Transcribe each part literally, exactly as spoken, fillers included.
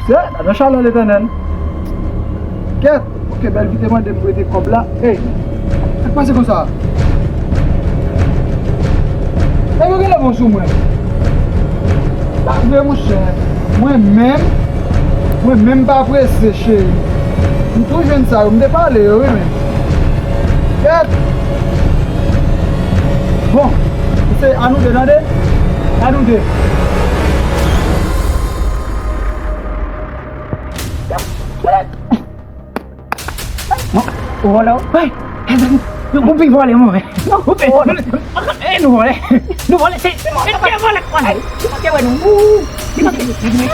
Kèt, adan chalè Letènèl. Kèt, oke, Bèlvi te mande m prete kòb la. Ey, sa k pase konsa? Nèg yo genlè bon sou mwen. Pa vre, monchè. Mwen menm, mwen menm pa prese, cheri. M tou jwenn sa yo, m te pale yo, wi, men. Kèt. Bon, se a nou de, tande? A nou de. Ou vòlè, ou? Ay, ou pi vòlè, mwen. Ou pi vòlè. E nou vòlè. Nou vòlè, se, se vòlè k vòlè. Ou pa te wè nou. Ou pa te wè.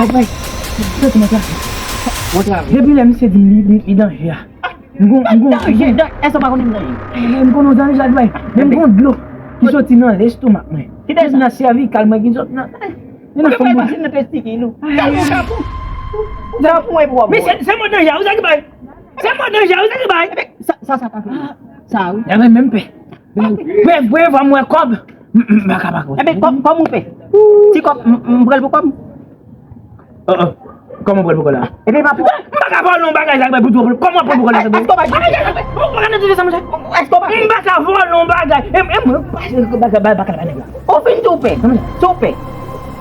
Ay, ay. Soti nan plas. Bon travay. Depi lè misye di m li, li, li danje a. M gon, m gon, danje, dan-, èske w pa konnen m danje? Eh, m konnen w danje, Jack Bay. Men m gon dlo ki soti nan lestomak mwen. Ki dlo? Nan sèvikal mwen ki sot nan. Ou te pral pase nan testikil ou. Kapon, kapon. Kapon e pou w ap bwè. Men se, se mò danje a, ou sa ki bay. Se mò danje a, ou sa ki bay. Sa, sa, sa pa fè. Sa, wi. Ebyen, menm pè. Bref, bref, vwa m wè kòb. M, m, m pa ka pa kwè. Ebyen, kòb, kòb ou pè. Ti kòb, m, m pran l pou kòb. Oh, oh. Kòman pran l pou kòb la? Ebyen, pa pou. M pa ka vòlè yon bagay, Jack Bay, pou tou. Kòman pran l pou kòb la, Jack Bay? Èske w pa jwe? Ou pa ka nan tout sa, monchè. Èske w pa jwe? M pa ka vòlè yon bagay. E, e, mwen, pa, pa, pa, pa, pa, pa, nèg la. Ou fin tou pè. Tou pè.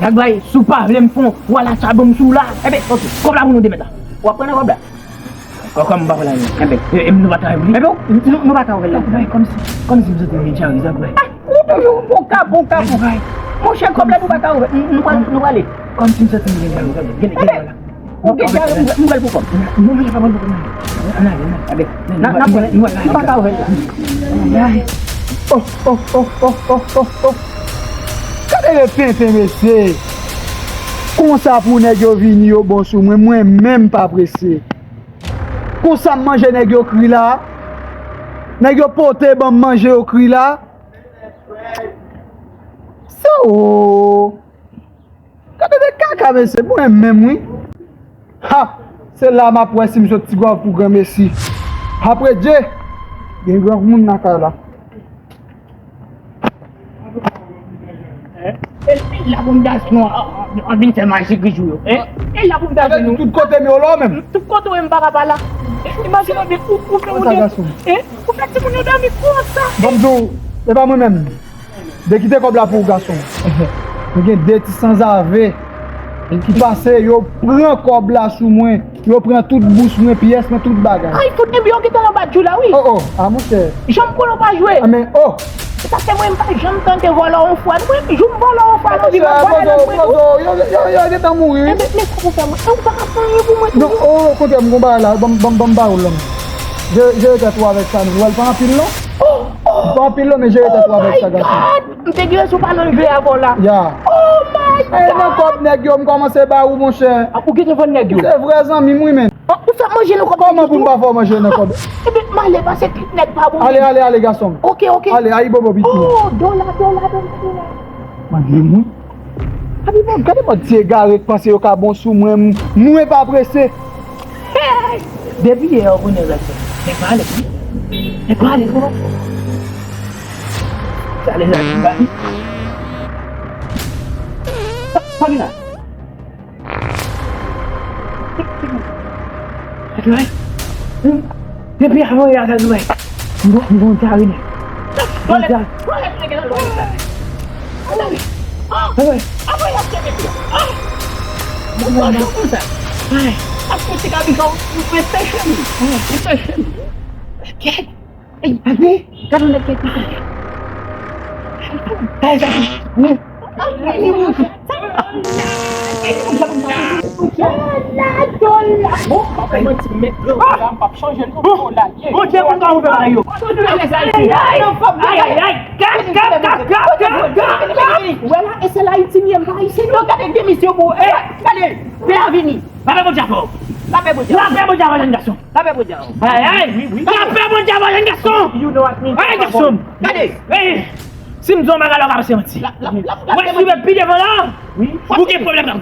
Jack Bay, si w pa vle m fè yon wala chabon sou la. Ebyen, oke. Kòb la pou nou demèt la. W ap pran nan kòb la. Kò, kòm m pa pale avè l. Enben, e, e, nou pa travay pou li? Enben, nou, nou pa travay la. Bay, kòmsi, kòmsi m santi m gen dyare, sa vre. Ah, ou toujou bon ka, bon ka, bon. Bay. Monchè, kòb la nou pa ka ouvè. Nou, nou pral, nou prale. Kòmsi m santi m gen dyare, sa vre. Gade, gade la. Ou gen dyare, m, m pral pou kòb. Non, non, non, pa pral pou kòb, non. Ann ale, ann ale. Enben, n a, n a, nou pa ka ouvè la. Ay. Oh, oh, oh, oh, oh, oh, oh. Gade le tenten, mesye. Konsa pou nèg yo vini, yo bon sou mwen, mwen menm pa prese. Konsa m manje nèg yo kri la. Nèg yo pote ban m manje yo kri la. Sa o. Gade de kaka, mesye, mwen menm, wi. Ha! Se la m ap wè si m sot ti gòv pou granmesi. Apre Dye, gen granmoun nan kay la. E, e la pou m dase nou an, an, an vin fè maji gri jou yo. E, e la pou m dase nou. Tout kote m yo la menm. Tout kote w ye m pa ka pa la. E, imajine w, ou, ou fè moun yo, e, ou fè timoun yo dòmi konsa. Ban m di w, e pa mwen menm. De kite kòb la pou w, gason. Nou gen de ti sanzave ki pase, yo pran kòb la sou mwen. Yo pran tout bous mwen, pyès mwen, tout bagay. Ay, fout, ebyen, yo gentan anba djou la, wi. Oh, oh, a monchè. Jan m konnen w pa jwe. A, men, oh. Se paske mwen, m pa janm tante vòlò yon fwa. Mwen, jou m vòlò yon fwa nan vi m, m vòlò lòt mwen tou. Yo, yo, yo gentan mouri, wi. Ebyen, men sa pou fè mwen. E ou pa ka fè anyen pou mwen tou? Non, oh, okontrè, m gon bagay la. Ban m, ban m, ban m ba ou l la. Jere, jere tèt ou avèk sa, nou. Ou wè l pa anpil, non? Oh, oh. Li pa anpil, non, men jere tèt ou avèk sa, gason. Oh my God! M te gen sou pale angle avè w la. Ya. Oh my God! E nan kòb nèg yo, m kòmanse ba ou, monchè. Ah, ou gentan vann nèg yo? Se vrè zanmi m, wi, men. Ah, ou fè manje nan kòb nèg yo tou? Kòman pou m pa fè w manje nan kòb? Ebyen, m ale pase tout nèg pa bon. Ale, ale, ale, gason m. Oke, oke. Ale, ayibobo, pitit mwen. Oh, dola, dola, dola, dola. Mande mwen. Abi, bon, gade mòd ti egare k panse yo ka bon sou mwen, m, mwen pa prese. Hey! Depi yè yo konnen règ sa. Nèg pa ale, wi. Nèg pa ale, non. Sa lè sa ki ba li. Sa, sa ki la. Depi avan yè a sa nou wè. M gon, m gon dyare nèt. Gon dyare. Ay, ay. Mwen pa chou konsa. Ay. Ap fout ti kabichon, mwen fè chen. Mwen fè chen. Kèt. Ey, papi, gade yon nèg ki konsa. Ay, sa, wi. Dola, dola. Bon, pa fè manti, men dola, m p ap chanje l non, dola l ye. Bondye konn kòman fè bagay yo. Ay, ay, ay. Gad, gad, gad. Ou wè la, e se la Ayiti m ye, m pa Ayisyen non. Gade demisyon pou ou. Gade, pè a vini. Lapè Bondye avè w. Lapè Bondye. Lapè Bondye avè w, jèn gason. Lapè Bondye avè w. Ay, ay. Wi, wi. Lapè Bondye avè w, jèn gason. You know what I mean? Ay, gason. Gade. Ey, si m di w yon bagay la, w ka panse manti. Mwen si w pi devan la, wi, ou gen pwoblèm la.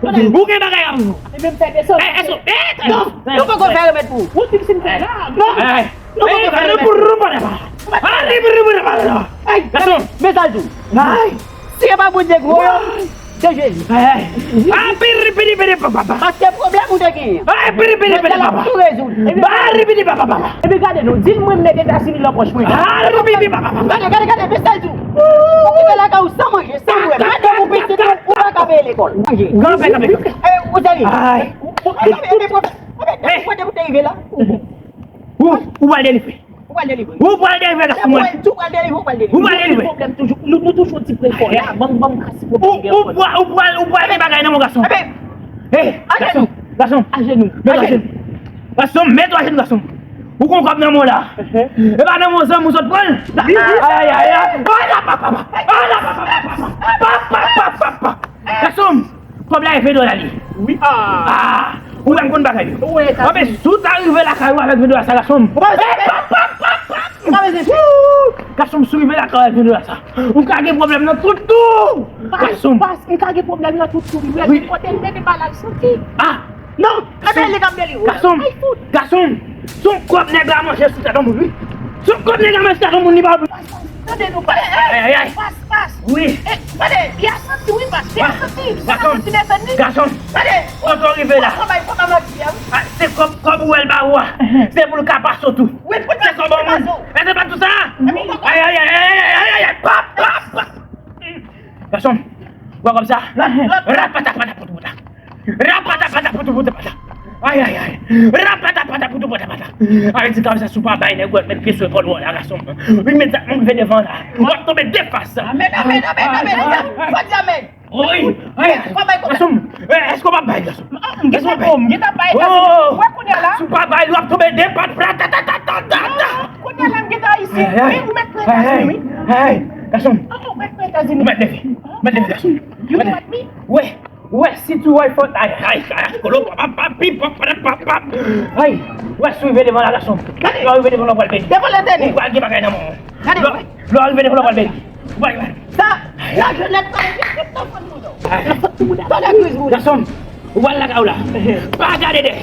Ou gen bagay la pou ou. Ebyen, m fè desann. Ey, èske, ey, non, nou poko fè remèd pou ou. Ou di m si m fè la. Non. Ey, nou poko fè remèd pou ou. Ay, gason. Men sa l di w. Ay. Si e pa Bondye gwo yo. Se Jezi. Ay, ay. Ah, piri, piri, piri, papa. Paske pwoblèm ou te genyen. Ay, piri, piri, piri, papa. Jodi a l ap tou rezoud. Ba, ripidi, papa, papa. Epi gade non, di l mwen met Etazini nan pòch mwen. Ah, ripidi, papa, papa. Gade, gade, gade, men sa l di w. Ou kite lakay ou san manje, san bwè. Madanm ou, pitit ou, ou pa ka peye lekòl. Manje. Granpè, granpè, granpè. Eh, ou sèvi. Ay. Ou, ou, ou, ou, ou te rive la. Ou, ou pral delivre. Ou pral delivre. Ou pral delivre, gason mwen. Ou pral delivre, ou pral delivre. Ou pral delivre. Pwoblèm toujou. Nou, nou toujou ti prekò la. Ban m, ban m kasi pwoblèm. Ou, ou pral, ou pral, ou pral gen bagay nan men w, gason. Eh, gason, gason. Ajenou. Met ajenou. Gason, met ajenou, gason. Ou gon kòb nan men w la. E pa nan men w zanmi w sot pran l. Ay, ay, ay, ay. Ay, la, pa, pa, pa. Ay, la, pa, pa, pa, pa, pa. Pa, pa, pa, pa, pa. Gason, kòb la e ven dola li. Wi. Ah, ou wè m konn bagay yo. Anben, si w ta rive lakay ou avèk ven dola sa, gason m. Gason m, si w rive lakay ou avèk ven dola sa, ou ka gen pwoblèm nan tout tou. Gason m. Pas, m ka gen pwoblèm nan tout tou. Wi. Kote m mete pa la, l santi. Ah, non, gason m. Gason m. Se yon kòb nèg la manje sou tèt yon moun, wi. Se yon kòb nèg la manje sou tèt yon moun, li pa. Tande nou, pas. Ay, ay, ay. Pas, pas. Wi. Eh, tande, li a santi, wi, pas. Li a santi, li a santi desann li. Gason. Tande. Kote w rive la? Kòman, kòman manti a, wi. Ah, se kòb, kòb ou wè l ba ou a. Se pou l ka pase w tou. Wi, pou l ka pase w. Se kòb yon moun. E se pa tou sa? Ay, ay, ay. Pa, pa, pa. Gason, w wè kòb sa? Rapata, pata, poutoupoutouta. Rapata, pata, poutoupoutouta. Ay, ay, ay. Rapata, pata, poutoupoutouta. Ay, di kòb sa, si w pa bay nèg ou met pye sou epòl ou la, gason. Wi, men sa, m rive devan la. W ap tonbe de fas. Amèn, amèn, amèn, amèn. Fò di amèn. Wi. Ay, gason, èske w p ap bay, gason? M gentan bay, m gentan bay, gason. Wè kounye a la. Si w pa bay, w ap tonbe de pat. Pra, ta, ta, ta, ta, ta, ta. Kounye a la, m gentan isi. Wi, ou mèt pran Etazini, wi. Ay, gason. Ou mèt pran Etazini. Ou mèt leve. Ou mèt leve, gason. You want me? Wè, wè, si tou wè fòt, ay, ay, ay, kolo, pa, pa, pa, pi, pa, pa, pa, pa. Ay, wè, si w rive devan la, gason. Gade. Lè w rive devan la, w pral beni. Devan Letènèl. Ou pral gen bagay nan men w. Gade, wè. Lè w rive devan la, w pral beni. Ou pral gen bagay. Sa, la jwenn lèt pa, tout nan fòt moun. Ay. Nan fòt moun. Tande kriz moun. Gason, ou pral lakay ou la. Pa gade dèyè.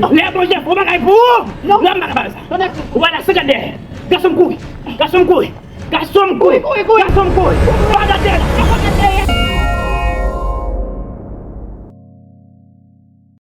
Lè Bondye fè yon bagay pou ou, lè m pa ka bay sa. Tande kriz. Ou pral la senkant dèyè. Gason m kouri. Gason m kouri. Gason m kouri. Kouri, kouri, kouri. Gason m kouri. Pa gade dèyè.